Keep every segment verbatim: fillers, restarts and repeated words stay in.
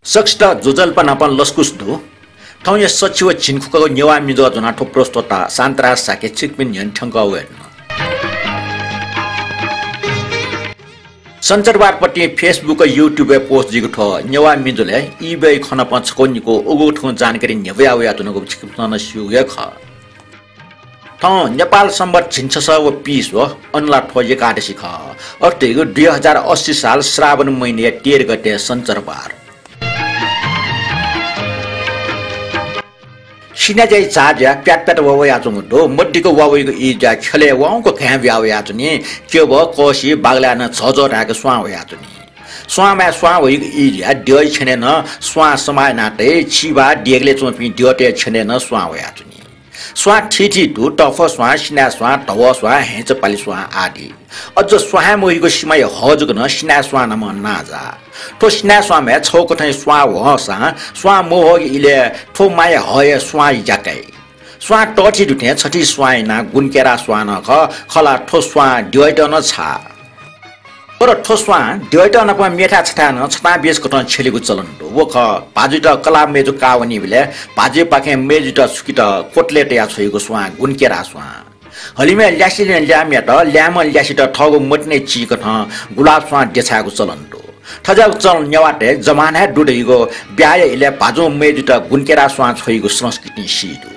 सकसित ज्वजलपा नापं लसकुस दु। थौंया सछि व झिंखुकाःगु नेवाः म्युझुः ज्वनाः थ्व प्रस्तोता शान्तराज शाक्य छिकपिनि न्ह्यःने थ्यंकः वयेधुन। सञ्चारवाद पतिं Facebook, YouTube-य् post जुइगु थ्व नेवाः म्युझुलय् ई ब्यय खँ नापं छकः निकः उगु थुगु जानकारी न्ह्यब्वया वयाच्वनागु छिकपिन्सं नं स्यूगु हे खः। थौं नेपाल संवत् झिंछसः व पीस व अनला थ्व एकादशी खः। अथे धइगु दुई हजार अस्सी साल श्रावण महिनाया तेह्र गते सञ्चारवाद। सिनाज्याइ झाः जुयाः प्यात प्यात वा वयाच्वंगु दु। मदिक्क वा वइगु ई जुयाः ख्यलय् वाउँक घाँय् ब्याः वयाच्वनी। क्यब, कःसि, बागलाः नं झःझः धाय्क स्वां वयाच्वनी। स्वांमाय् स्वां वइगु ई जुयाः द्यःया छेनय् नं स्वां समाः याना तइ। छिभा देगलय् च्वंपिं द्यःतय् छेनय् नं स्वां वयाच्वनी। स्वां थीथी दु, तफ स्वां, सिनाय् स्वां, धवः स्वां, हँय्चा पालि स्वां आदि। अझ स्वां हे मवइगु सिमाया हः जक नं सिनाय् स्वां नामं नांजाः। थ्व सिनाय् स्वांम्ह हे छगूकथंया स्वां वःसां स्वां मवःगु इलय् थ्व माया हः हे स्वां ज्याकाइ। स्वां तःथी दुथें छथी स्वां यानाः गुनकेरा स्वां नं खः, खः ला थ्व स्वां द्यःयात नं छाः। तर थ्व स्वां द्यःयात नाप मेथाय् छथाय् नं छतां बेस कथं छ्यलेगु चलन दु। व खः, भाजुयात कलाः मय्जु काः वनीबलय् भाजुयापाखें मय्जुयात सुकेत कोतलय् तयाः छ्वइगु स्वां गुनकेरा स्वां। हलिमय् ल्यासेलिनं ल्याय्म्हयात, ल्याय्म्हं ल्यासेत थःगु मतिना चिं कथं गुलाब स्वां देछायेगु चलन दु। थज्याःगु चलन नेवाःतय् जमाना हे दु धइगु ब्याहाया इलय् भाजुं मय्जुयात गुनकेरा स्वां छ्वइगु संस्कृतिं सी दु।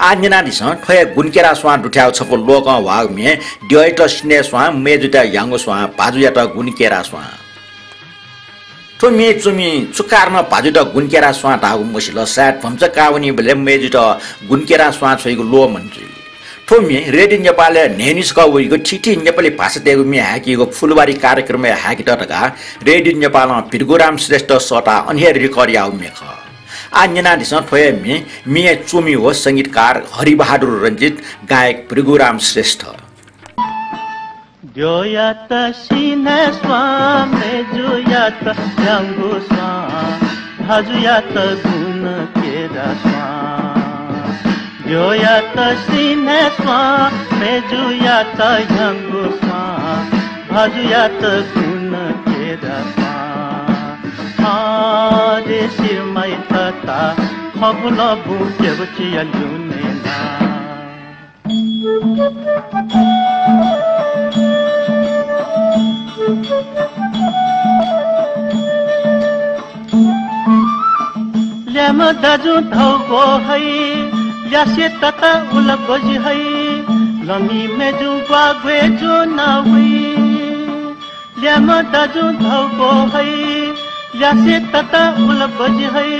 आः न्यनादिसँ, थ्व हे गुनकेरा स्वां दुथ्याःगु छपु लोकं ह्वाःगु म्ये द्यःयात सिनाय् स्वां, मय्जुयात ह्याउँगु स्वां, भाजुयात गुनकेरा स्वां। थ्व म्ये च्वमिं छु कारणं भाजुयात गुनकेरा स्वां धाःगु मसिल, सायद भम्चा काः वनीबलय् मय्जुयात गुनकेरा स्वां छ्वइगु ल्वःमन जुइ। थ्व म्ये रेडियो नेपालय् न्हय्न्हय् छकः वइगु थीथी नेपाली भाषातय्गु म्ये हाय्कीगु फुलबारी कार्यक्रमय् हाय्केत धकाः रेडियो नेपालं भृगुराम श्रेष्ठ सःताः अन हे record याःगु म्ये खः। आः न्यनादिसँ थ्व हे म्ये, म्ये च्वमि व संगीतकार हरिबहादुर रञ्जित, गायक भृगुराम श्रेष्ठ। द्यःयात सिनाय् स्वां, मय्जुयात ह्याउँगु स्वां, भाजुयात गुनकेरा स्वां। द्यःयात सिनाय् स्वां, मय्जुयात ह्याउँगु स्वां, भाजुयात गुनकेरा स्वां। अरे सिरमाइ तता, खबुल बुँ केबचिया ल्यूने ना। ल्याय्म्ह दाजुं धौ ग्वः हइ, ल्यासे तता उल बजि हइ, लमि मय्जुं ग्वाः ग्वय् ज्वना वइ। ल्याय्म्ह दाजुं धौ ग्वः हइ, ल्यासे तता उल बजि हइ,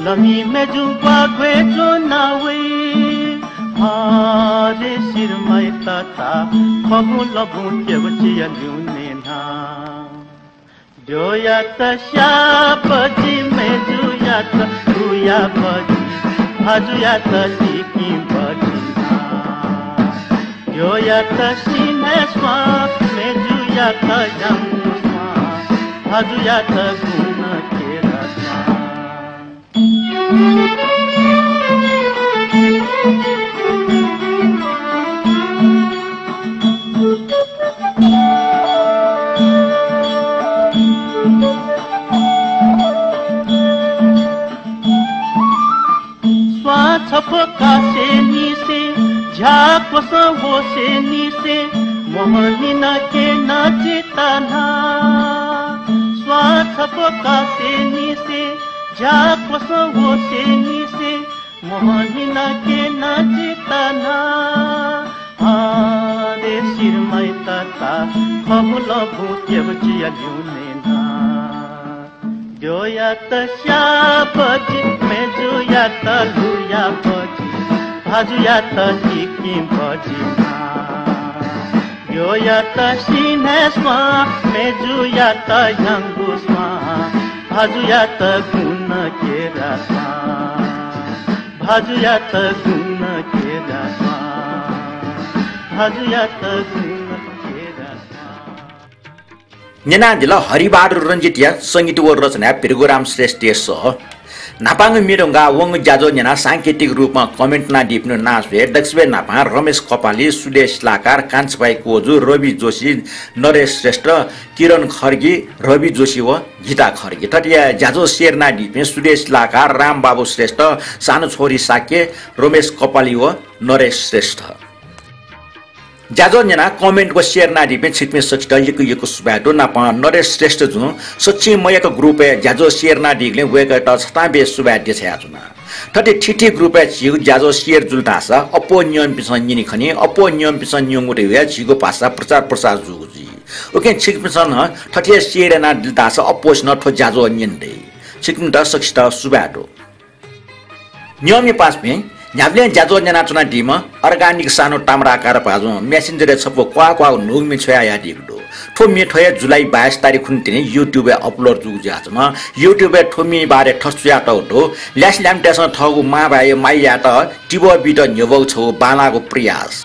लमि मय्जुं ग्वाः ग्वय् ज्वना वइ। अरे सिरमाइ तता, खबुल बुँ केबचिया ल्यूने ना। द्यःयात स्या बजि, मय्जुयात लुया बजि, भाजुयात तिकिं बजि ना। द्यःयात सिनाय् स्वां, मय्जुयात ह्याउँगु स्वां, भाजुयात गुनकेरा स्वां। स्वां छपु कासेंनिसें, झ्याः क्वसं होसेंनिसें, मोहनी नं क्यन चिता ना। स्वां छपु कासेंनिसें, झ्याः क्वसं होसेंनिसें, मोहनी नं क्यन चिता ना। अरे सिरमाइ तता, खबुल बुँ केबचिया ल्यूने ना। द्यःयात स्या बजि, मय्जुयात लुया बजि, भाजुयात तिकिं बजि ना। द्यःयात सिनाय् स्वां, मय्जुयात ह्याउँगु स्वां, भाजुयात गुनकेरा स्वां। भाजुयात गुनकेरा स्वां। भाजुयात गुनकेरा स्वां। न्यनादिल हरिबहादुर रञ्जितया संगीत व रचनाय् भृगुराम श्रेष्ठया सः। न्हापांगु म्ये धुंकाः वंगु ज्याझ्वः न्यनाः सांकेतिक रूपं comment यानादीपिनिगु नां स्वये दकसिबय् न्हापां रमेश कपाली, सुदेश शिलाकार, कान्छाभाइ कोजु, रवि जोशी, नरेश श्रेष्ठ, किरण खड्गी, रवि जोशी व गीता खड्गी। थथे ज्याझ्वः share यानादीपिं सुदेश शिलाकार, रामबाबु श्रेष्ठ, सानो छोरी शाक्य, रमेश कपाली व नरेश श्रेष्ठ। ज्याझ्वः न्यनाः comment व share यानादीपिं छिकपिं सकसितं यक्व यक्व सुभाय् दु। नापं नरेश श्रेष्ठ जुं सच्छि मय्‌क group-य् ज्याझ्वः share यानादीगुलिं वय्‌कःयात छतां बे सुभाय् देछायाच्वना। थथे थीथी group-य् झीगु ज्याझ्वः share जुल धाःसा अप्वः न्यंपिन्सं न्यने खनी, अप्वः न्यंपिन्सं न्यंगु धइगु हे झीगु भाषा प्रचार प्रसार जूगु जुइ। उकिं छिकपिन्सं नं थथे share यानादिल धाःसा अप्वःसिनं थ्व ज्याझ्वः न्यने दइ। छिकपिन्त सकसितं सुभाय् दु। न्यंमि पासापिं, न्ह्याबलें ज्याझ्वः न्यनाच्वनादीम्ह organic सानो ताम्राकार भाजुं Messenger-य् छपु क्वाः क्वाःगु न्हूगु म्ये छ्वयाहयादीगु दु। थ्व म्ये थ्व हे जुलाई बाइस तारिख खुन्हु तिनि YouTube-य् upload जूगु जुयाच्वन। YouTube-य् थ्व म्ये बारे थथे च्वयातःगु दु, ल्यासेल्याम्हतय्‌सं थःगु मांभाय्‌या माया यायेत तिबः बीत न्ह्यब्वःगु छगू बांलाःगु प्रयास।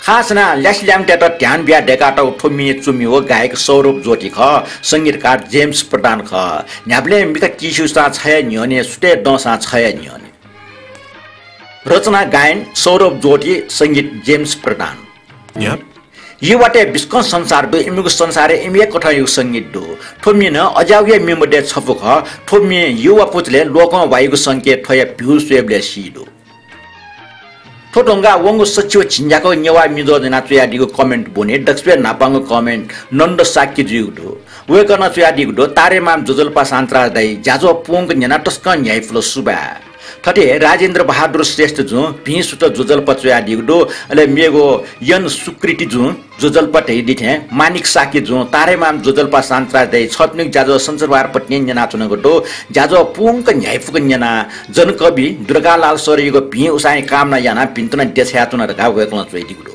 खास यानाः ल्यासेल्याम्हतय्‌त ध्यान बियाः दय्‌कातःगु थ्व म्ये च्वमि व गायक सौरभ ज्योति खः, संगीतकार जेम्स प्रधान खः। न्ह्याबलें मिखा तिस्युसां छ हे न्ह्यःने, सुथय् दंसां छ हे न्ह्यःने। रचना गायन सौरभ ज्योति, संगीत जेम्स प्रधान। न्ह्याः। युवातय् बिस्कं संसार दु, इमिगु संसारय् इमि हे कथंयागु संगीत दु। थ्व म्ये नं अज्याःगु हे म्ये मध्ये छपु खः। थ्व म्ये युवा पुचलय् लोकं ह्वाइगु संकेत थ्वया view स्वयेबलय् सी दु। थ्व धुंकाः वंगु सच्छि व झिंन्याक्व नेवाः म्ये ज्वः न्यनाः च्वयादीगु comment ब्वने दकसिबय् न्हापांगु comment नन्द शाक्य जुइगु दु। वय्‌कलं च्वयादीगु दु, तारेमाम ज्वजलपा शान्तराज दाइ, ज्याझ्वः पूवंक न्यनाः तसकं न्ह्याइपुल, सुभाय्। थथे राजेन्द्र बहादुर श्रेष्ठ जुं भिं सुथ ज्वजलपा च्वयादीगु दु। अले मेगु यन सुकृति जुं ज्वजलपा धयादी थें मानिक शाक्य जुं तारेमाम ज्वजलपा शान्तराज दाइ, छपिनिगु ज्याझ्वः सञ्चरबार पतिनि न्यनाच्वनागु दु। ज्याझ्वः पूवंक न्ह्याइपुक न्यनाः जनकवि दुर्गालाल सरयागु भिं उसाँय् कामना यानाः भिंतुना देछायाच्वना धकाः वय्‌कलं च्वयादीगु दु।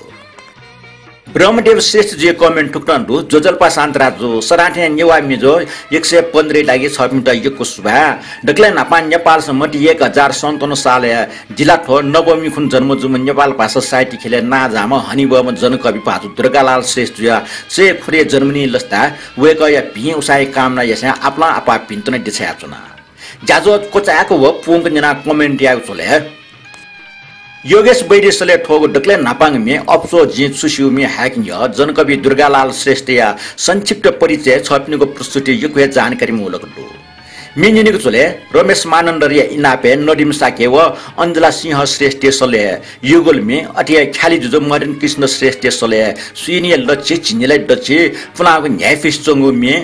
ब्रह्मदेव श्रेष्ठ जुया comment थुकथं दु, ज्वजलपा शान्तराज जु, सदां थें नेवाः म्ये ज्वः एक सय पन्ध्रया लागि छपिन्त यक्व सुभाय्। दकलय् न्हापां नेपाल संवत् एक हजार सन्ताउन्न सालय् जिलाथ्व नवमी खुन्हु जन्म जूम्ह नेपाल भाषा साहित्य ख्यलय् नांजाःम्ह हनेबहःम्ह जनकवि भाजु दुर्गालाल श्रेष्ठ जुया चय्‌खुदँया जन्मदिन लसताय् वय्‌कःया भिं उसाँय् कामना यासें आपालं आपाः भिंतुना देछायाच्वना। ज्याझ्वः क्वचाय्‌क व पूवंक न्यनाः comment यायेगु झ्वलय् योगेश वैद्य सलय् थ्वःगु दकलय् न्हापांगु म्ये अप्सोस जिं छु स्यू म्ये हायेके न्ह्यः जनकवि दुर्गालाल श्रेष्ठया संक्षिप्त परिचय छपिनिगु प्रस्तुतिइ यक्व हे जानकारी मुलक दु। म्ये न्यनेगु झ्वलय् रमेश मानन्धरया इनापय् नदिम शाक्य व अञ्जला सिंह श्रेष्ठया सलय् युगल म्ये, अथे हे ख्यालि जुजु मदन कृष्ण श्रेष्ठया सलय् सुइनिया लच्छि झिंनिलाया दच्छि पुलांगु न्ह्याइपुसे च्वंगु म्ये,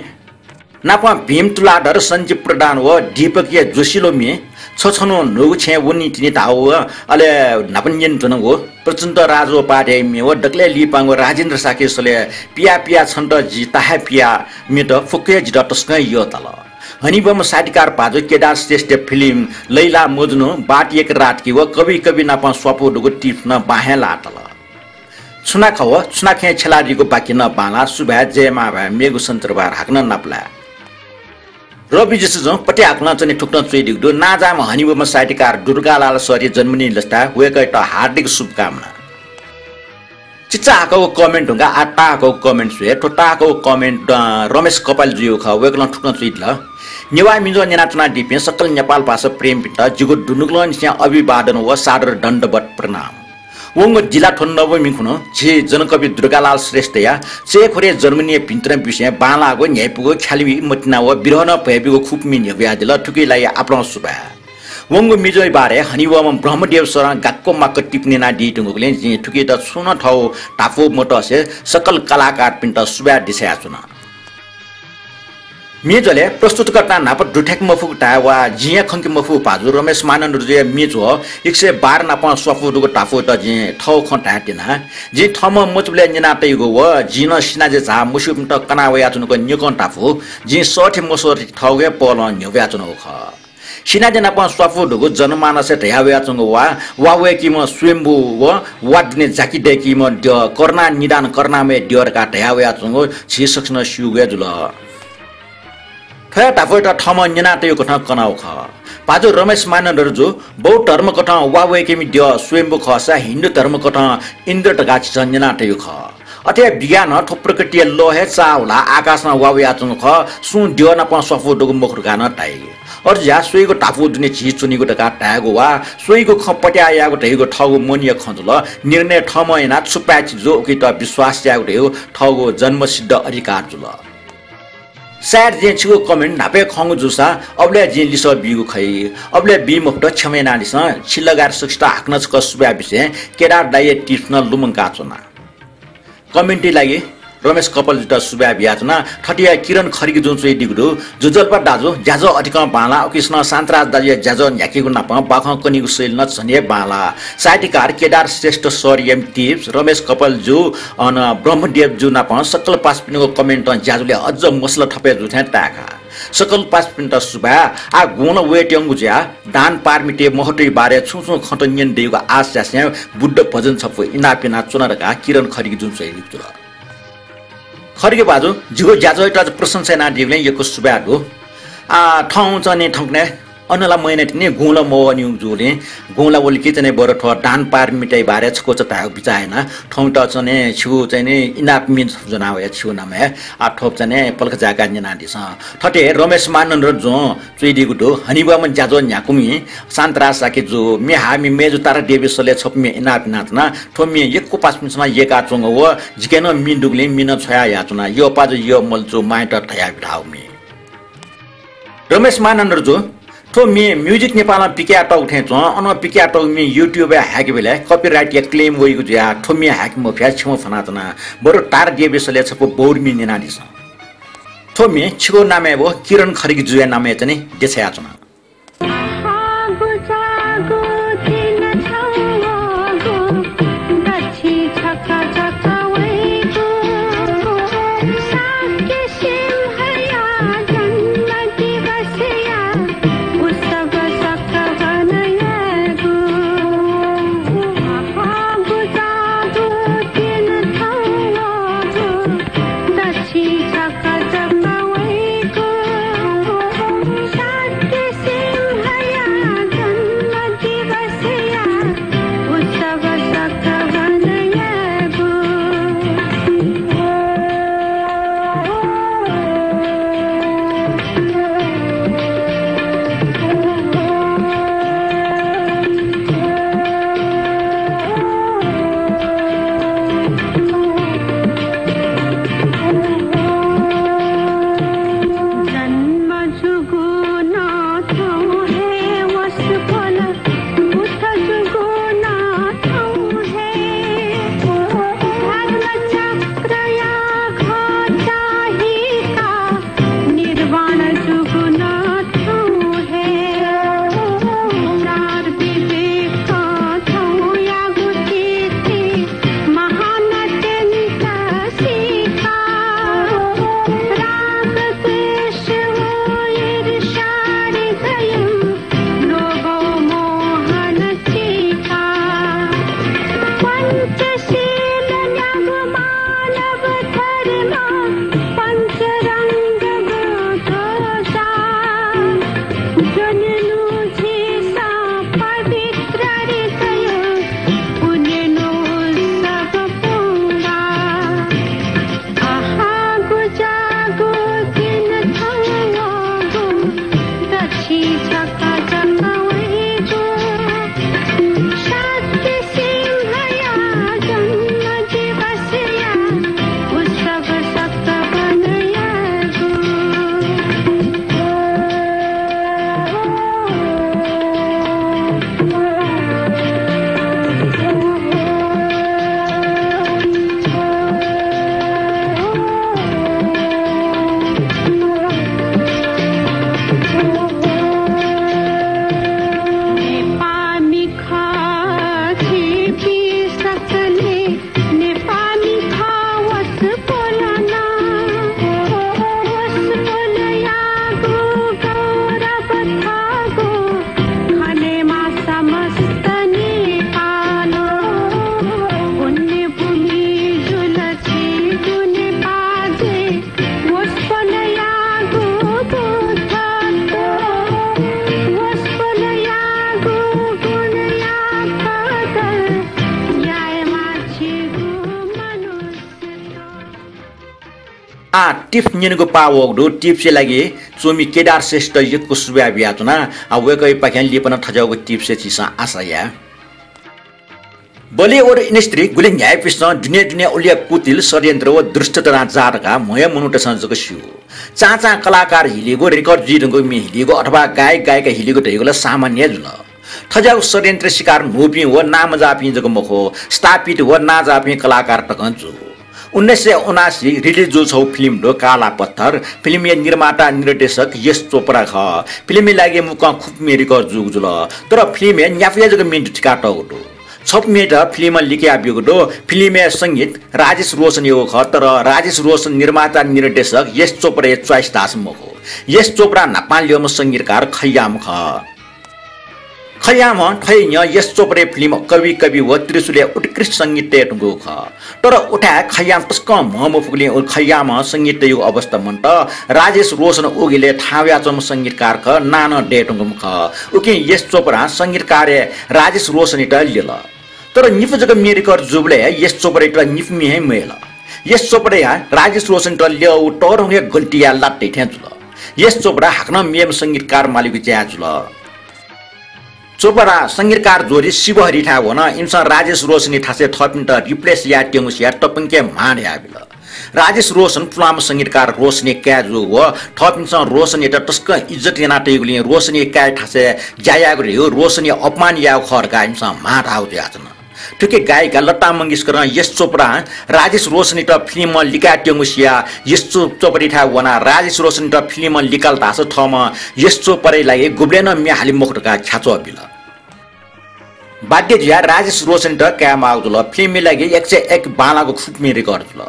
नापं भीम तुलाधर, सञ्जीव प्रधान व दीपकया जोसिलो म्ये, छछन्हु न्हूगु छेँय् वनीतिनि धाःगु, अले न्हापा न्यनेधुंगु प्रचण्ड राजोपाध्याय म्ये व दकलय् लिपांगु राजेन्द्र शाक्य सलय् पिया पिया छन्त जि ताहाय् पिया म्येत फुक्क हे जितः तसकं यःताल। हनेबहःम्ह साहित्यकार भाजु केदार श्रेष्ठया फिल्म लैला मजनू, बात एक रात की व कभी कभी नापं स्वापू दुगु tips नं बां हे लाःताल। छुना खः व छुना खँय् छ्यलादीगु बाकि नं बांलाः। सुभाय्, जय मांभाय्, मेगु सञ्चरबार हाकनं नापलाये। रवि जोशी जुं पत्याः हाकनं च्वने थुकथं च्वयादीगु दु। नांजाःम्ह हनेबहःम्ह साहित्यकार दुर्गालाल सरया जन्मदिन लसताय् वय्‌कःयात हार्दिक शुभकामना। चिचाहाकःगु comment धुंकाः आः ताहाकःगु comment स्वये। थ्व ताहाकःगु comment, अ, रमेश कपाली जुयागु खः। वय्‌कलं थुकथं च्वयादिल, नेवाः म्ये ज्वः न्यनाच्वनादीपिं सकल नेपाल भाषा प्रेमीपिन्त जिगु दुनुगलंनिसें अभिवादन व सादर दण्डवत प्रणाम। वंगु जिलाथ्व नवमी खुन्हु झी जनकवि दुर्गालाल श्रेष्ठया चय्‌खुदँया जन्मदिनया भिंतुना बिसें बांलाःगु न्ह्याइपुगु ख्यालि मतिना व बिरह नं भ्वयाबीगु खुब म्ये न्ह्यब्वयादिल। थुकिया लागि आपालं सुभाय्। वंगु म्ये ज्वःया बारे हनेबहःम्ह ब्रह्मदेव सरं गाक्क माक्क टिप्पणी यानादीधुंकूगुलिं जिं थुकियात छुं नं थःगु धापू मतसे सकल कलाकारपिन्त सुभाय् देछायाच्वना। म्ये ज्वलय् प्रस्तुतकर्तां न्हापा दुथ्याके मफुगु धाये वा जिं हे खंके मफुगु भाजु रमेश मानन्धरजुया म्ये ज्वः एक सय बाह्र नापं स्वापू दुगु धापूयात जिं थःगु खँ धाये त्यना। जिं थःम्हं मच्वबलय् न्यनातयागु व जिं नं सिनाजु झाः मस्यूपिन्त कना वयाच्वनागु न्यकं धापू जिं सःथे मसःथे थःगु हे पहलं न्ह्यब्वयाच्वनागु खः। सिनाजु नापं स्वापू दुगु जनमानसय् धयावयाच्वंगु वा, वा वय्‌कीम्ह स्वयम्भू व वा दुने जाकि दय्‌कीम्ह द्यः, करुणा निधान करुणामय द्यः धकाः धयावयाच्वंगु झी सकसिनं स्यूगु हे जुल। थ्व हे धापूयात थःम्हं न्यनातयागु कथं कनागु खः। भाजु रमेश मानन्धरजु बौद्ध धर्मकथं वा वय्‌कीम्ह द्यः स्वयम्भू खःसा हिन्दू धर्मकथं इन्द्र धकाः झीसं न्यनातयागु खः। अथे बिज्ञानं थ्व प्रकृतिया लः हे चाःहुलाः आकाशं वा वयाच्वंगु खः, सुं द्यः नाप स्वापू दुगु मखु धकाः नं धाइ। अथे जुयाः स्वइगु धापू दुने झी च्वनीगु धकाः धायेगु वा स्वइगु खँ पत्याः यायेगु धइगु थःगु मनया खँ जुल। निर्णय थःम्हं यानाः छु पाय्छि जू उकियात विश्वास यायेगु धइगु थःगु जन्मसिद्ध अधिकार जुल। सायद जिं छिगु comment न्हापा खंगु जूसा अबलय् जिं लिसः बीगु खइ। अबलय् बी मखुत, क्षमा यानादिसँ। छि लगायत सकसित हाकनं छकः सुभाय् बिसें केदार दाइया tips नं लुमंकाच्वना। Comment-या लागि रमेश कपालजुयात सुभाय् बियाच्वना। थथे हे किरण खड्गीजुं च्वयादीगु दु। जुजल्पा दाजु, ज्याझ्वः अधिकं बांलाः, उकिसनं शान्तराज दाजुया ज्याझ्वः न्ह्याकेगु नापं बाखं कनीगु शैली नं झन हे बांलाः। साहित्यकार केदार श्रेष्ठ सरया tips, रमेश कपालजु, अन ब्रह्मदेवजु नापं सकल पासापिनिगु comment-ं ज्याझ्वलय् अझ मसला थप हे जू थें ताय्का। सकल पासापिन्त सुभाय्। आः गुंला वयेत्यंगु जुयाः दान पारमितया महत्वया बारे छुं छुं खँत न्यने दइगु आश यासें बुद्ध भजन छपु इनाप यानाच्वना धकाः किरण खड्गीजुं च्वयादीगु जुल। खड्गी भाजु, जिगु ज्याझ्वःयात प्रशंसा यानादीबलय् यक्व सुभाय् दु। आः थौं चाहिँ नि थौंकन्हय् अन ला मयानातिनि, गुंला मवःनिगु जूगुलिं गुंला वल कि चाहिँ नि बरु थ्व दान पारमितया बारे छकूचा धायेगु बिचाः याना। थौंयात चाहिँ नि छिगु चाहिँ नि इनाप मिन ज्वना वया छिगु नामय्। आः थ्व चाहिँ नि पलख जाय्काः न्यनादिसँ। थथे रमेश मानन्धरजुं च्वयादीगु दु। हनेबहःम्ह ज्याझ्वः न्ह्याकूम्ह शान्तराज शाक्यजु, म्ये हाःम्ह मय्जु तारादेवी सलय् छपु म्ये इनाप यानाच्वना। थ्व म्ये यक्व पासापिन्सं यय्काच्वंगु व जिके नं मि दुगुलिं मि नं छ्वया यानाच्वना। यःपाजु यःमल्जु मांयात धयाबिधाःगु म्ये। रमेश मानन्धरजु, थ्व म्ये Music नेपालं पिकयातःगु थें च्वं, अनं पिकयातःगु म्ये YouTube-य् हाय्केबलय् copyright-या claim वइगु जुयाः थ्व म्ये हाय्के मफयाः क्षमा फ्वनाच्वना। बरु तारादेवी सलय् छपु बौद्ध म्ये न्यनादिसँ। थ्व म्ये छिगु नामय् व किरण खड्गीजुया नामय् चाहिँ नि देछायाच्वना। आ, tips न्यनेगु पाः वःगु दु। Tips-या लागि च्वमि केदार श्रेष्ठयात यक्व सुभाय् बियाच्वना। आ, वय्कःयापाखें लिपा नं थज्याःगु tips-या झीसं आशा याये। Bollywood industry गुलि न्ह्याइपिसं दुने दुने उलिया कुटिल, षड्यन्त्र व दुष्टता नं जाः धकाः म्ह हे मनूतय्सं जक स्यू। चां चां कलाकार हिलीगु, record जुइधुंकूगु म्ये हिलीगु अथवा गायक गायिका हिलीगु धइगु ला सामान्य हे जुल। थज्याःगु षड्यन्त्र शिकार न्हूपिं व नांमज्याःपिं जक मखु, स्थापित व नांजाःपिं कलाकार तकं जू। उन्नाइस सय उनासी release जूगु छगू film दु काला पत्थर। Film-या निर्माता निर्देशक यश चोपडा खः। Film-या लागि मुक्कं खुपु म्ये record जूगु जुल। तर film-य् न्यापया जक म्ये दु थिकातःगु दु। छपु म्येत film-य् लिकया ब्यूगु दु। Film-य् संगीत राजेश रोशनयागु खः, तर राजेश रोशन निर्माता निर्देशक यश चोपडाया choice धाःसा मखु। यश चोपडा न्हापां ल्यःम्ह संगीतकार खय्याम खः। खय्यामं थ्व हे न्ह्यः यश चोपडाया film कभी कभी व त्रिशूलय् उत्कृष्ट संगीत तयेधुंकूगु खः। तर उथाय् खय्याम तसकं म्ह मफुगुलिं व खय्यामं संगीत तयेगु अवस्था मन्त। राजेश रोशन उगु इलय् थाहां वयाच्वंम्ह संगीतकार खः, नां नं दयेधुंकूम्ह खः। उकिं यश चोपडां संगीतकारय् राजेश रोशनयात ल्यल। तर निपु जक म्ये record जूबलय् यश चोपडायात निपु म्ये हे मयल। यश चोपडायां राजेश रोशनयात ल्यःगु तःधंगु हे गल्ती याये लात धइथें जुल। यश चोपडा हाकनं मेम्ह संगीतकार मालेगु ज्या जुल। चोपडा संगीतकार जोडी शिवहरिथाय् वन। इमिसं राजेश रोशनया थासय् थःपिन्त replace यायेत्यंगु सियाः तःपिन्के म्हां धयाबिल। राजेश रोशन पुलांम्ह संगीतकार रोशनया काय् जूगु व थःपिन्सं रोशनयात तसकं इज्जत यानातयागुलिं रोशनया काय् थासय् ज्या यायेगु धइगु रोशनया अपमान यायेगु खः धकाः इमिसं म्हां धाःगु जुयाच्वन। थुकी गायिका लता मंगेशकरं यश चोपडां राजेश रोशनयात film-य् लिकायेत्यंगु सियाः यश चो-, चोपडायाथाय् वनाः राजेश रोशनयात film-य् लिकाल धाःसा थःम्हं यश चोपडाया लागि गुबलें नं म्ये हाले मखु धकाः ख्याच्वः बिल। बाध्य जुयाः राजेश रोशनयात कायेमाःगु जुल। Film-या लागि एक सय एक बांलाःगु खुपु म्ये record जुल।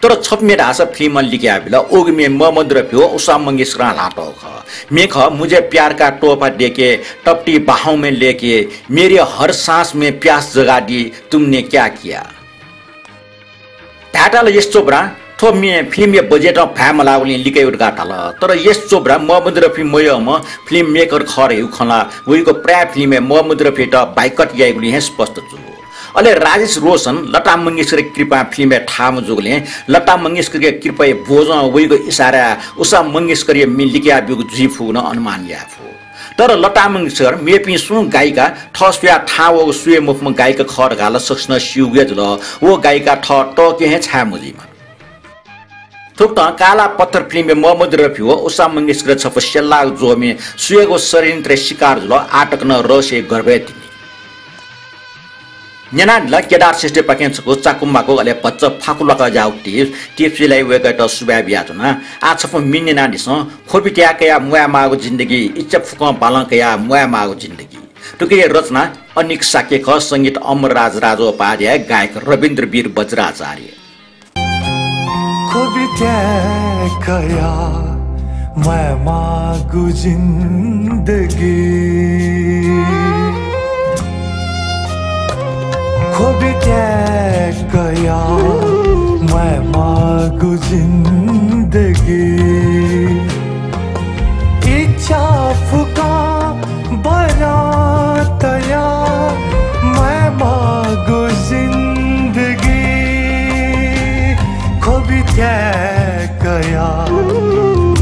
तर छपु म्ये धाःसा film-य् लिकयाबिल। उगु म्ये मोहम्मद रफी व उषा मंगेशकरं ल्हातःगु खः। म्ये खः मुझे प्यार का तोहफा देके, तपती बाहों में लेके, मेरे हर सांस में प्यास जगा दी, तुमने क्या किया। धायेत धाल यश चोपडां थ्व म्ये film-या budget-ं भाय् मलाःगुलिं लिकयागु धकाः धाल। तर यश चोपडा मोहम्मद रफी मयःम्ह film maker खः धइगु खँ ला वइगु प्रायः film-य् मोहम्मद रफीयात boycott याइगुलिं हे स्पष्ट जू। अले राजेश रोशन लता मंगेशकरया कृपां film-य् थाःम्ह जूगुलिं लता मंगेशकरया कृपाया बोझं वइगु इसाराय् उषा मंगेशकरया म्ये लिकया ब्यूगु जुइ फुगु नं अनुमान याये फु। तर लता मंगेशकर मेपिं सुं गायिका थः स्वयाः थाहां वःगु स्वये मफुम्ह गायिका खः धकाः ला सकसिनं स्यूगु हे जुल। व गायिका थः तःके हे छाय् मजुइमा। थुकथं काला पत्थर film-य् मोहम्मद रफी व उषा मंगेशकर छपु सेल्लाःगु ज्वःमि स्वयेगु षड्यन्त्रया शिकार जुल, आः तक नं रहस्यया गर्भय् तिनि। न्यनादिल केदार श्रेष्ठपाखें छकू चाकुमाकु अले भचा फाकुलाक ज्याःगु tips, tips-या लागि वय्कःयात सुभाय् बियाच्वना। आः छपु म्ये न्यनादिसँ, ख्वबि त्याये कयाः म्वायेमाःगु जिन्दगी, इच्छा फुक्कं बालं कयाः म्वायेमाःगु जिन्दगी। थुकिया रचना अनिक शाक्य खः, संगीत अमरराज राजोपाध्याय, गायक रविन्द्रवीर वज्राचार्य। ख्वबि त्याये कयाः म्वायेमाःगु जिन्दगी। ख्वबि त्याये कयाः म्वायेमाःगु जिन्दगी। इच्छा फुक्कं बालं तयाः म्वायेमाःगु जिन्दगी। ख्वबि त्याये कयाः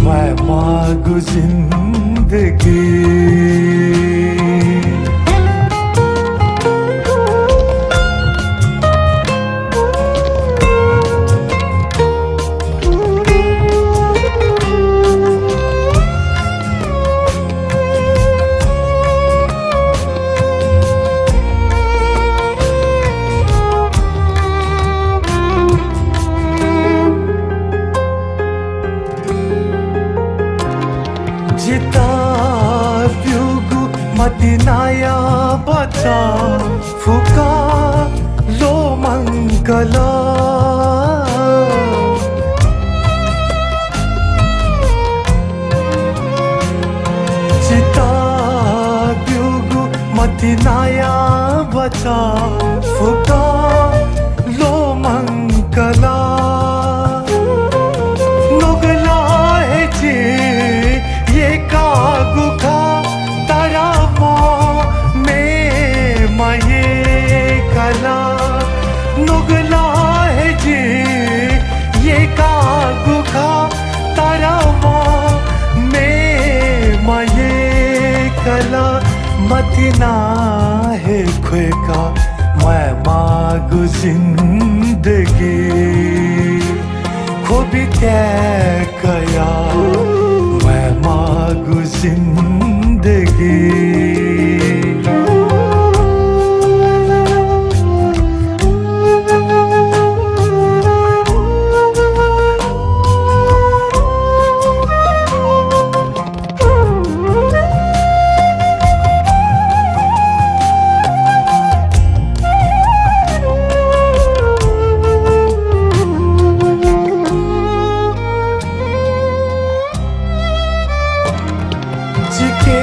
म्वायेमाःगु जिन्दगी। जितः ब्यूगु मतिनाया बचा फुक्कं ल्वःमंकल। जितः ब्यूगु मतिनाया बचा फुक्कं ल्वःमंकल। नुगलं हे जि यय्कागु खः, तर म्ये मयय्कल। नुगलं हे जि यय्कागु खः, कला मतिना हे ख्वय्‌का म्वायेमाःगु जिन्दगी। ख्वबि त्याय्‌कया म्वायेमाःगु जिन्दगी। जिके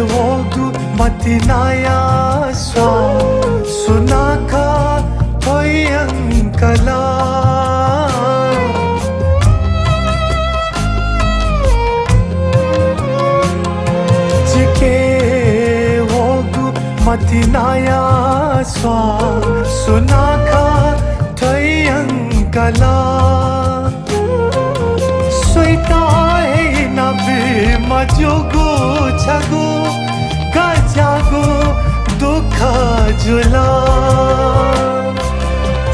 वःगु मतिनाया स्वां सुनाखा थ्व यंकला। जिके वःगु मतिनाया स्वां सुनाखा थ्व यंकला। स्वइता हे यानाबी मज्यूगु छगू गज्याःगु दुःख जुल।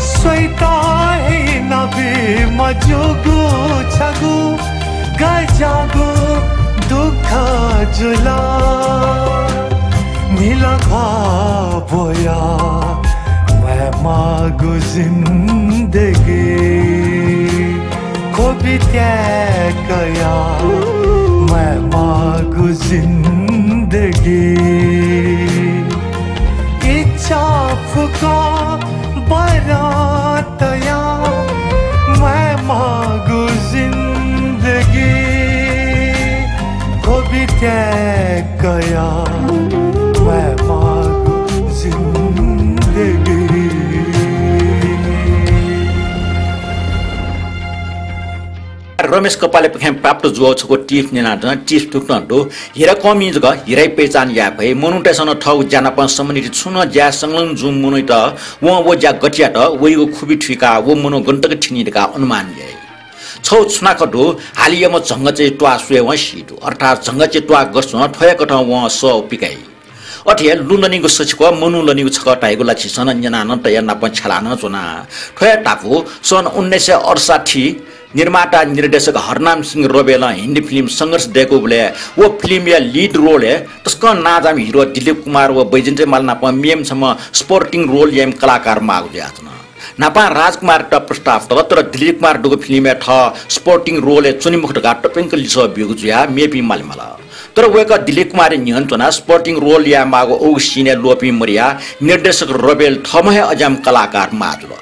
स्वइता हे यानाबी मज्यूगु छगू गज्याःगु दुःख जुल। न्हिला ख्वाः ब्वया म्वायेमाःगु जिन्दगी। ख्वबि त्याय्‌कया म्वायेमाःगु जिन्दगी। इच्छा फुक्क बरं तया म्वायेमाःगु जिन्दगी। ख्वबि त्याय्‌कया म्वायेमाःगु जिन्दगी। रमेश कपालेपाखें प्राप्त जूगु छकू tips न्यनाच्वना। Tips थुकथं दु। हिरा कःमिं जक हिराया पहिचान याये फइ। मनूतय्‌सं नं थःगु ज्या नाप सम्बन्धित छुं नं ज्याय् संलग्न जूम्ह मनूयात वं व ज्या गथे यात, वइगु खुबि थुइकाः व मनू गन तक थिनि धकाः अनुमान याइ। छगू छुनाखँ दु, हालियाम्ह झंगःचय् त्वाः स्वयेवं सी दु। अर्थात् झंगःचय् त्वाः गथे च्वं, थ्व हे कथं वं सः पिकाइ। अथे हे लुँ लनीगु सछिक्व, मनू लनीगु छकः धाइगु ला झीसं नं न्यना नं तया, नापं छ्याला नं च्वना। थ्व हे टापु सन् उन्नाइस सय अठसट्ठी निर्माता निर्देशक हरनाम सिंह रोबेलं हिन्दी film संघर्ष दय्‌कूबलय् व film-या lead role-य् तसकं नांजाःम्ह हिरो दिलीप कुमार व बैजयन्ती माला नाप मेम्ह छम्ह supporting role याइम्ह कलाकार माःगु जुयाच्वन। न्हापां राजकुमारयात प्रस्ताव तल, तर दिलीप कुमार दुगु film-य् थः supporting role-य् च्वने मखु धकाः तप्यंक लिसः ब्यूगु जुयाः मेपिं माले माल। तर वय्‌कः दिलीप कुमारया न्ह्यःने च्वनाः supporting role यायेमाःगु उगु scene-य् ल्वःपिं मदयाः निर्देशक रोबेल थःम्ह हे अज्याःम्ह कलाकार माः जुल।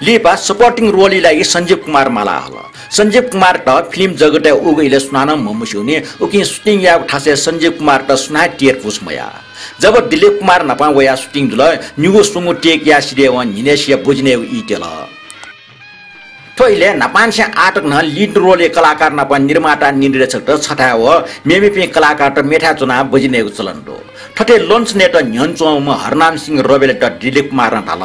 लिपा supporting role-या लागि सञ्जीव कुमार माला हल। सञ्जीव कुमारयात film जगतय् उगु इलय् सुनानं म्हमस्यूनि, उकिं shooting याःगु थासय् सञ्जीव कुमारयात सुनां हे तेरपुस मयाः। जब दिलीप कुमार न्हापां वयाः shooting जुल, निगू स्वंगू take याः सिधयेवं न्हिनय्‌सिया बजि नयेगु ई त्यल। थ्व इलय् न्हापांनिसें आःतक नं lead role-या कलाकार नाप निर्माता निर्देशकत छथाय् व मेमेपिं कलाकारत मेथाय् च्वनाः बजि नयेगु चलन दु। थथे lunch नयेत न्ह्यःने च्वंम्ह हरनाम सिंह रोबेलयात दिलीप कुमारं धाल,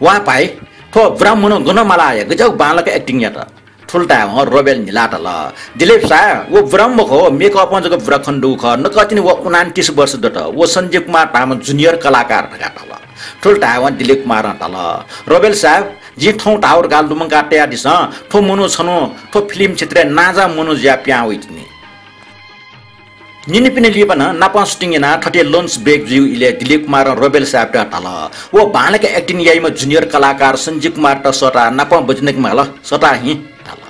"वाह भाइ, थ्व बुराम्ह मनू गन माला हया, गज्याःगु बांलाक acting यात।" थुलि धायेवं रोबेल न्हिलाः धाल, "दिलीप साय्, व बुराम्ह मखु, makeup-ं जक बुरा खने दुगु खः, नकतिनि व उनान्तिस वर्ष दत, व सञ्जीव कुमार धाःम्ह junior कलाकार" धकाः धाल। थुलि धायेवं दिलीप कुमारं धाल, "रोबेल साय्, जिं थौं धाःगु धकाः लुमंका तयादिसँ, थ्व मनू छन्हु थ्व film क्षेत्रय् नांजाःम्ह मनू जुयाः पिहां वइतिनि।" निनिपिनि लिपा नं नापं shooting यानाः थथे lunch break जुइगु इलय् दिलीप कुमारं रोबेल साय्‌यात धाल, "व बांलाक acting याइम्ह junior कलाकार सञ्जीव कुमारयात सःताः नापं बजि नके माल, सःताः हिँ" धाल।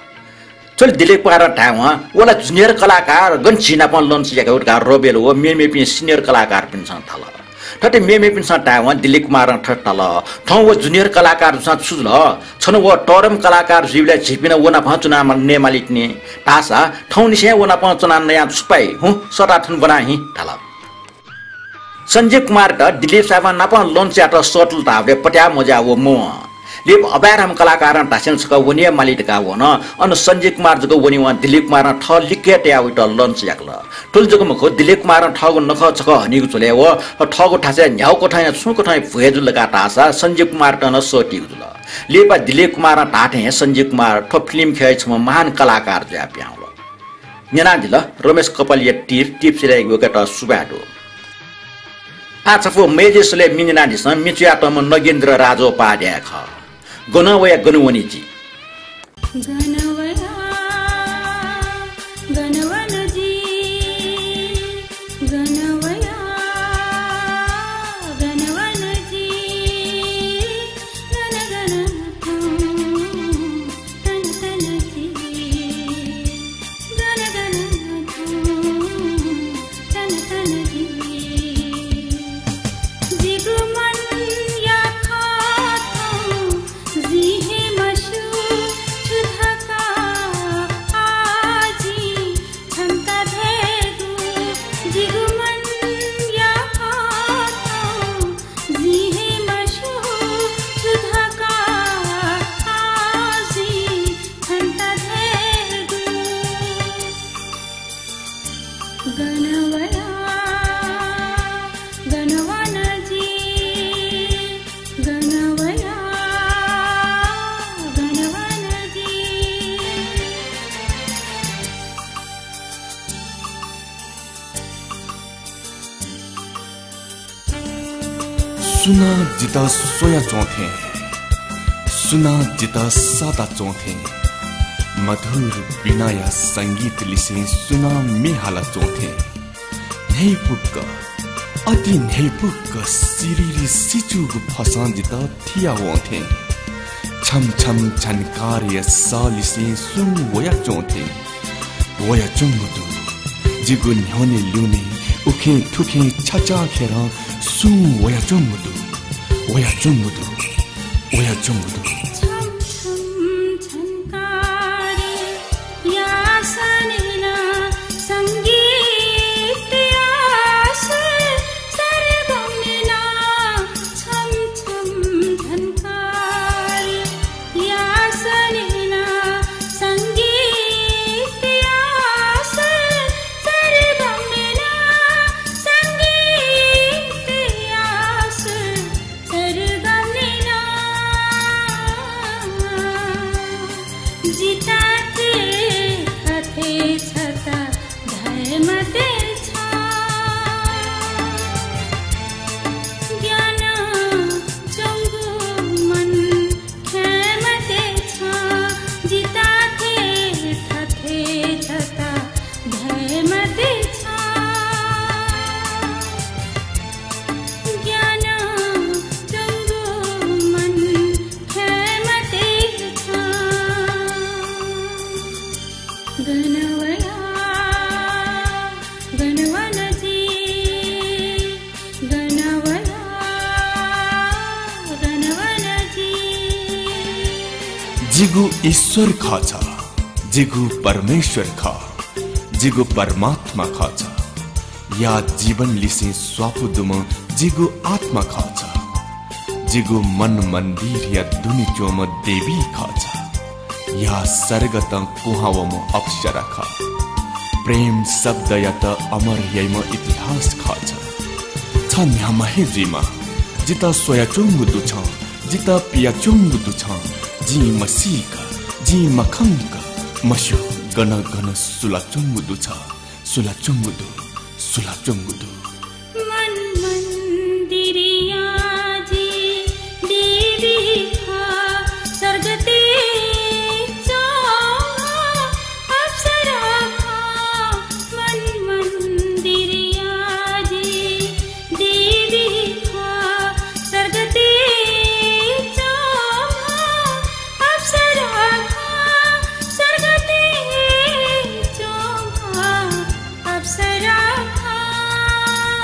थुलि दिलीप कुमारं धायेवं, "व ला junior कलाकार, गन झी नापं lunch याकेगु" धकाः रोबेल व मेमेपिं senior कलाकारपिन्सं धाल। थथे मेमेपिन्सं धायेवं दिलीप कुमारं थथे धाल, "थौं व junior कलाकार जूसां छु जुल? छन्हु व तःधंम्ह कलाकार जुइबलय् झीपिं नं व नापं च्वना नये मालीतिनि। धाःसा थौंनिसें व नापं च्वना नयाः छु पाइ? हुँ, सःताः थन ब्वना हिँ" धाल। सञ्जीव कुमारयात दिलीप साय्‌पां नापं lunch यायेत सःतल धाःबलय् पत्याः मज्याः व मवं। लिपा अपाय्‌धंम्ह कलाकारं धासेंलि छकः वने हे माली धकाः वन। अन सञ्जीव कुमार जक वनेवं दिलीप कुमारं थः लिक्क हे तयाः वयात lunch याकल। थुलि जक मखु, दिलीप कुमारं थःगु नखः छकः हनीगु झ्वलय् व थःगु थासय् न्ह्यागु कथंया छुं कथंया भ्वय् जुल धकाः धाःसा सञ्जीव कुमारयात नं सःतीगु जुल। लिपा दिलीप कुमारं धाःथें हे सञ्जीव कुमार थ्व film ख्यःया छम्ह महान कलाकार जुयाः पिहां वल। न्यनादिल रमेश कपालीया टिप, टिप सिलाइगु वय्कःयात सुभाय् दु। आः छपु मय्जुया सलय् मि न्यनादिसँ, मि च्वयातःम्ह नगेन्द्र राजोपाध्याय खः। गन वया गन वनी जि। गन वया गन वन जि, गन वया गन वन जि, गन गन थौं तन तन जि, गन गन थौं तन तन जि। जिगु मनया खः थौं जिं हे मस्यू छु धकाः आः जिं छन्त धयागु। जिगु मनया खः थौं जिं हे मस्यू छु धकाः आः जिं छन्त धयागु। गन वया गन वन जि, गन वया गन वन जि। सुनां जितः स्वया च्वं थें, सुनां जितः सःता च्वं थें, मधुर वीणाया संगीत लिसें सुनां म्ये हाला च्वं थें, न्ह्यइपुक्क, अति न्ह्यइपुक्क सिरिरि सिचूगु फसं जितः थिया वं थें, छम छम झंकारया सः लिसें सुं वया च्वं थें, वया च्वंगु दु। जिगु न्ह्यःने ल्यूने उखें थुखें छचाःखेरं सुं वया च्वंगु दु। वया च्वंगु दु। वया च्वंगु दु। छम छम झंकारया सःने नं संगीतया सुर सरगमय् नं छम छम झंकारया सःने नं संगीतया सुर सरगमय् नं संगीतया सुर सरगमय् नं जितः थें थथे छता धये मते छं। ग्यानाच्वंगु मन खये मते छं, जितः थें थथे छता धये मते छं। ग्यानाच्वंगु मन खये मते छं। गन वया गन वन जि, गन वया गन वन जि। जिगु ईश्वर खः छ, जिगु परमेश्वर खः, जिगु परमात्मा खः छ। या जीवन लिसें स्वापू दुम्ह जिगु आत्मा खः छ। जिगु मन मन्दिरया दुने च्वंम्ह देवी खः छ। या सर्गतं कुहां वःम्ह अप्सरा खः। प्रेम शब्दयात अमर याइम्ह इतिहास खः छ। छ न्ह्याम्ह हे जुइमाः। जितः स्वयाच्वंगु दु छं, जितः पियाच्वंगु दु छं। जिं मसीक, जिं मखंक, मस्यू गन गन सुलाच्वंगु दु छ। सुलाच्वंगु दु, सुलाच्वंगु दु। मन मन्दिरया जि देवी खः, सर्गतय् च्वंम्ह अप्सरा खः। मन मन्दिरया जि देवी खः, सर्गतय् च्वंम्ह अप्सरा खः, सर्गतय् च्वंम्ह अप्सरा खः।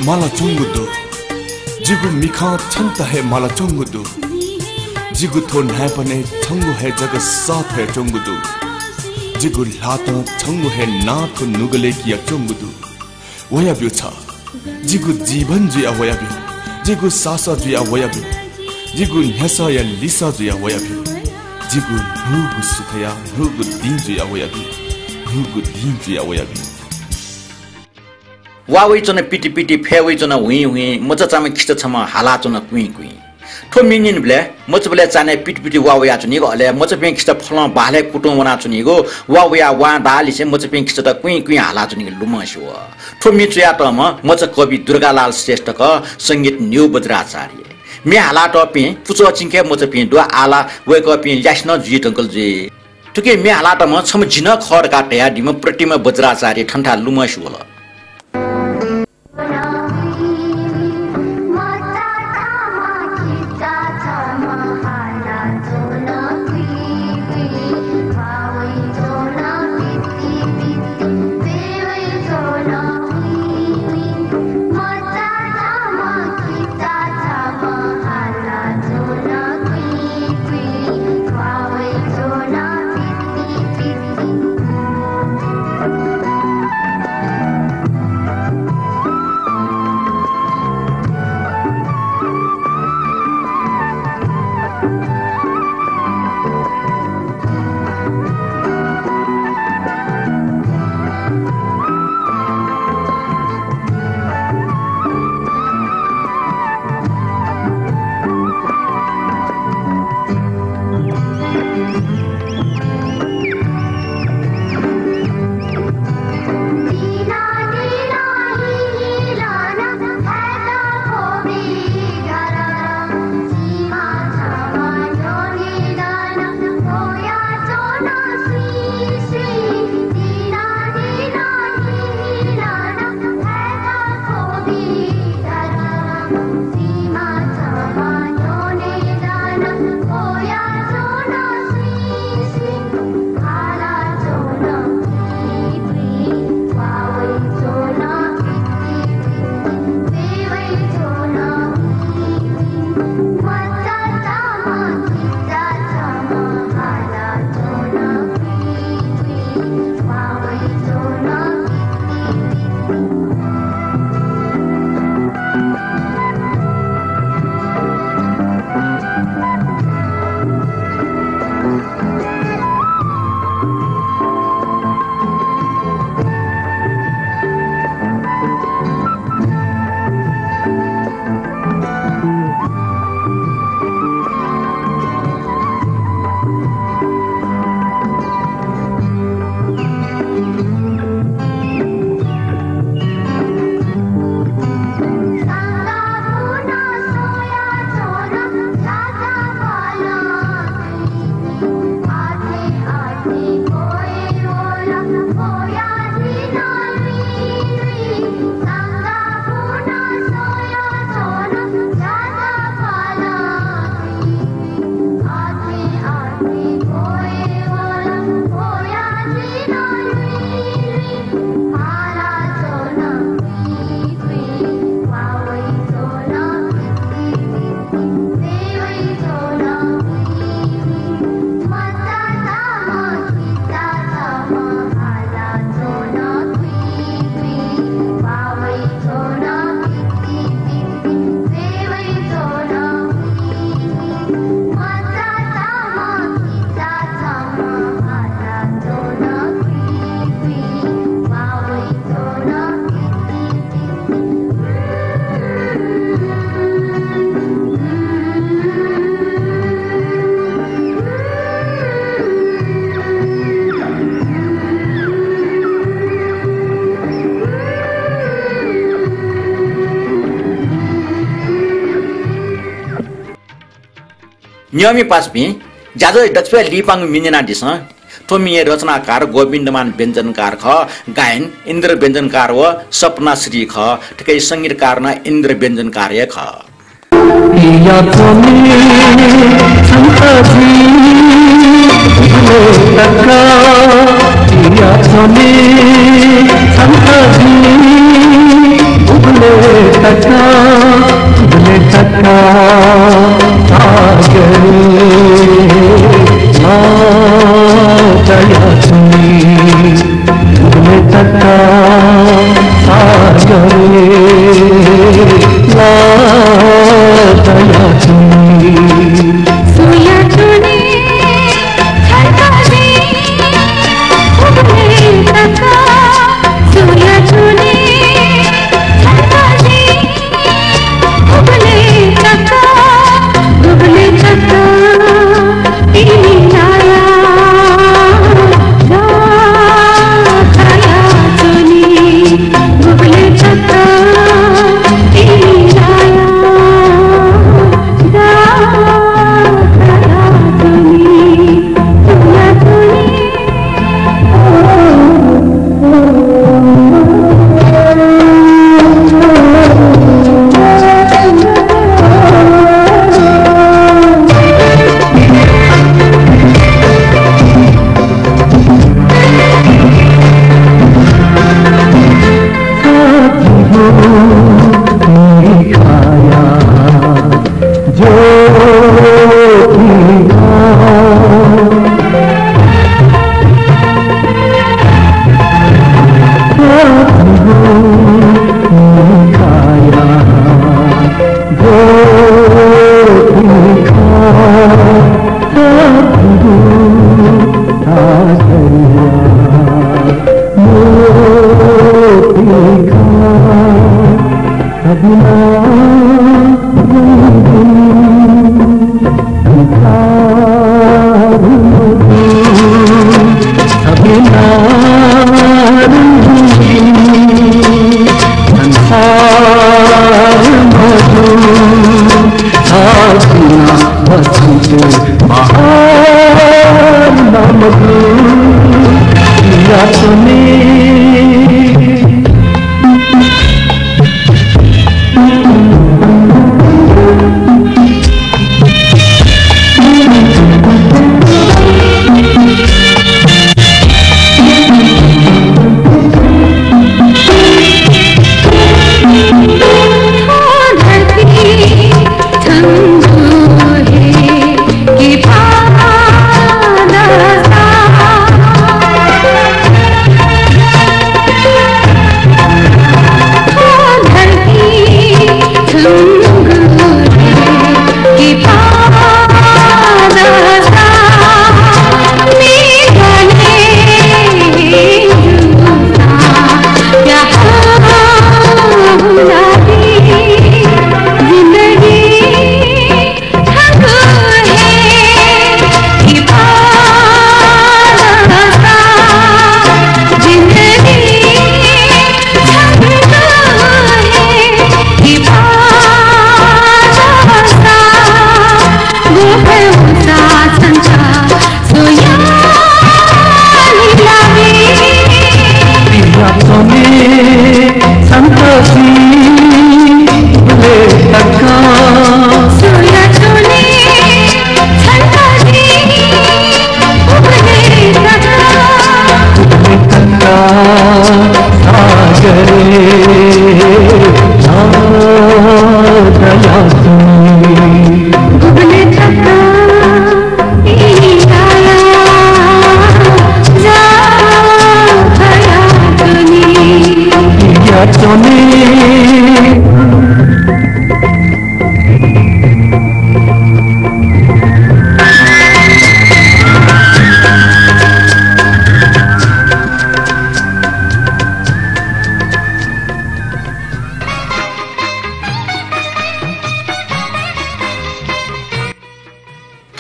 मालाच्वंगु दु। जिगु मिखां छन्त हे मालाच्वंगु दु। जिगु थ्व न्हाय्पनय् छंगु हे जक सः थ्वयाच्वंगु दु। जिगु ल्हातं छंगु हे नां थ्व नुगलय् कियाच्वंगु दु। वयाब्यु छ। जिगु जीवन जुया वयाब्यु। जिगु सासः जुया वयाब्यु। जिगु न्ह्यसःया लिसः जुया वयाब्यु। जिगु न्हूगु सुथया न्हूगु दिं जुया वयाब्यु। न्हूगु दिं जुया वयाब्यु। वा वइच्वन पितिपिति, फय् वइच्वन हुइँहुइँ, मचाचाम्ह खिचा छम्ह हालाच्वन कुइँकुइँ। थ्व म्ये न्यनेबलय् मचाबलय् चान्हय् पितिपिति वा वयाच्वनीगु, अले मचापिं खिचा फलं बहालय् कुतुं वनाच्वनीगु, वा वयाः वां दाःलिसे मचापिं खिचात कुइँकुइँ हालाच्वनीगु लुमंसे वः। थ्व म्ये च्वयातःम्ह मचा कवि दुर्गालाल श्रेष्ठ खः, संगीत न्यू बज्राचार्य। म्ये हालातःपिं पुचः चिंके मचापिं दु, आः ला वय्कःपिं ल्यासे नं जुइ धुंकल जुइ। थुकी म्ये हालातःम्ह छम्ह जि नं खः धकाः धयादीम्ह प्रतिमा बज्राचार्य थन्थाय् लुमंसे वल। न्यंमि पासापिं, ज्याझ्वः दकलय् लिपांगु म्ये न्यनादिसँ। थ्व म्येया रचनाकार गोविन्दमान व्यञ्जनकार खः, गायन इन्द्र व्यञ्जनकार व सपना श्री खः, थुकी संगीतकार नं इन्द्र व्यञ्जनकार हे खः। पिया छोले छन्त जिं उबले तक, पिया छोले छन्त जिं उबले तक, गुबलें तक सागरे ला दया च्वनी। गुबलें तक सागरे ला दया च्वनी। सुया च्वनी छन्त जि, गुबलें तक सुया च्वनी छन्त जि। गुबलें तक, गुबलें तक तिनि नाया दया च्वनी। गुबलें तक तिनि नाया दया च्वनी।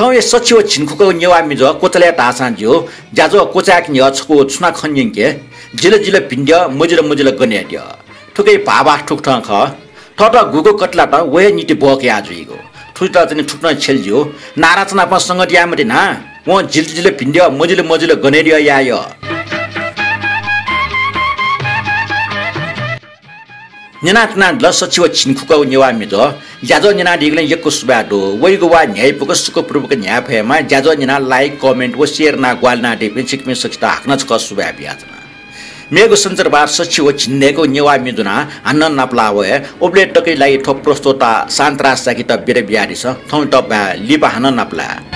थौंया सछि व झिंखुकाःगु नेवाः म्हिगः क्वचालय् धाःसां ज्यू, ज्याझ्वः क्वचाय्‌के न्ह्यः छकू छुं नं खँ न्यंके। जिल जिल भिंद्यः, मजिल मजिल गने द्यः। थुकी भाःभाः थुकथं खः। थःत गुगु कथलात व हे निंतिं ब्वः कयाः जुइगु। थुकित चाहिँ थुकथं छ्यले ज्यू। नाराचा नाप संगत याये मते ना। वं जिल जिल भिंद्यः, मजिल मजिल गने द्यः याये यः। न्यनाच्वनादिल सछि व झिंखुकाःगु नेवाः म्हिगः। ज्याझ्वः न्यनादीगुलिं यक्व सुभाय् दु। वइगु वाः न्ह्याइपुक सुखपूर्वक न्ह्याये फयेमा। ज्याझ्वः न्यनाः like, comment व share यानाः ग्वाहालि यानादीपिं छिकपिं सकसित हाकनं छकः सुभाय् बियाच्वना। मेगु सञ्चरबार सछि व झिंन्हय्‌गु नेवाः म्ये ज्वनाः हानं नापलाः वये। उबलय् तकया लागि थ्व प्रस्तोता शान्तराज शाक्ययात बिदा बियादिसँ। थौंयात बाय्, लिपा हानं नापलाये।